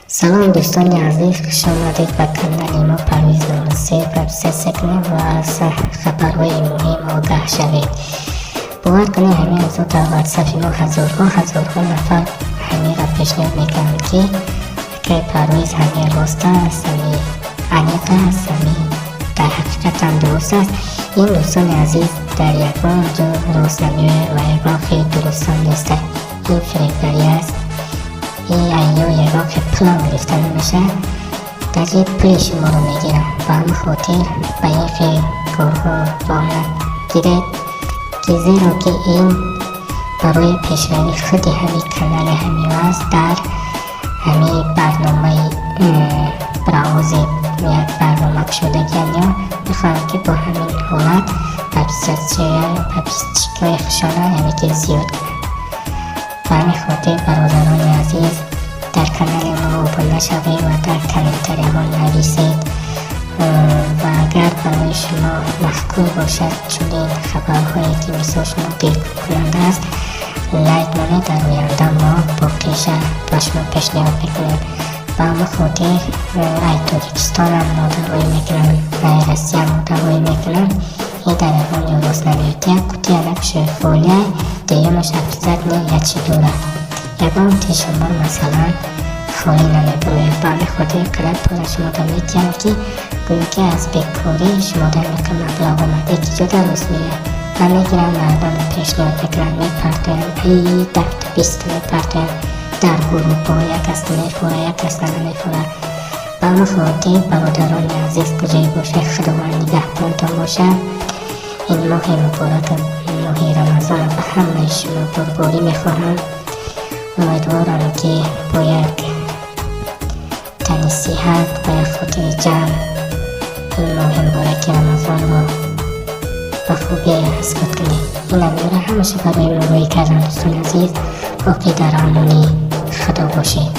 Салом, дӯстони азиз, хуш омадед ба канали мо Парвиз 03. Подписаться кунед ва аз хабарҳои муҳим огаҳ шавед. Бовар кунед, ҳамин рӯзо дар ватсапи мо ҳазорҳо, ҳазорҳо нафар ҳаминро пешниҳод мекунанд, ки акай Парвиз, ҳамин рост аст, ҳамин аниқ аст, ҳамин дар ҳақиқатан дуруст аст. Ин, дӯстони азиз, дар ягон ҷо рост намеояд ва ягон хеле дурустам нест. Ин фиребгарӣ аст. Ин айё ягон хел пулам гирифта намешавад, даже пули шуморо мегирам. Ба ҳамин хотир ба ин хел корҳо роҳ нагиред, ки зеро ки ин барои пешравии худи ҳамин канали ҳамин аст. Дар ҳамин барномаи браузер як барнома кушодагиам ё мехоҳам, ки бо ҳамин ҳолат подписчикҳои хушона, яъне ки зиёд кунам. Ба ҳамин хотир, бародарони азиз, дар канали мо обуна шавед ва дар комментарияҳо нависед. Ва агар барои шумо маъқул бошад чунин хабарҳое, ки мисол шумо дилкунанда аст, лайк монед. Дар оянда мо боқиша ба шумо пешниҳод мекунем. Ба ҳамин хотир ай Тоҷикистонам модарҳое мекунанд, ай Россия модарҳое мекунанд. Ин дар ягон ҷо рост намеояд. Як қутия накушои, холия, дуюмаш обязательно як чӣ дорад. Ягон ти шумо, масалан, холӣ намебурояд. Ба ҳамин хотир қадар пула шумо да метиҳанд, ки гӯё ки аз бекорӣ шумо дар миқа маблағ омада, ки ҷо дар рост меояд. Ва мегиранд, мардам пешниҳод мекунанд, мепартоянд, ай 10-та, 20-та мепартоянд дар гурӯҳҳо. Як кас мефора, як кас намефора. Ба ҳамин хотир, бародарони азиз, куҷое бошед, Худованд нигаҳбонтон бошад. Ин моҳи муборак, моҳи Рамазон, ба ҳамаи шумо бурдборӣ мехоҳам. Умедворам, ки бо як тани сиҳат ва як хотири ҷамъ ин моҳи мубораки Рамазонро ба хубӣ аз худ кунед. Ин амёра ҳамаша барои мо рӯй кардам. Дӯстони азиз, боқӣ дар амони Худо бошед.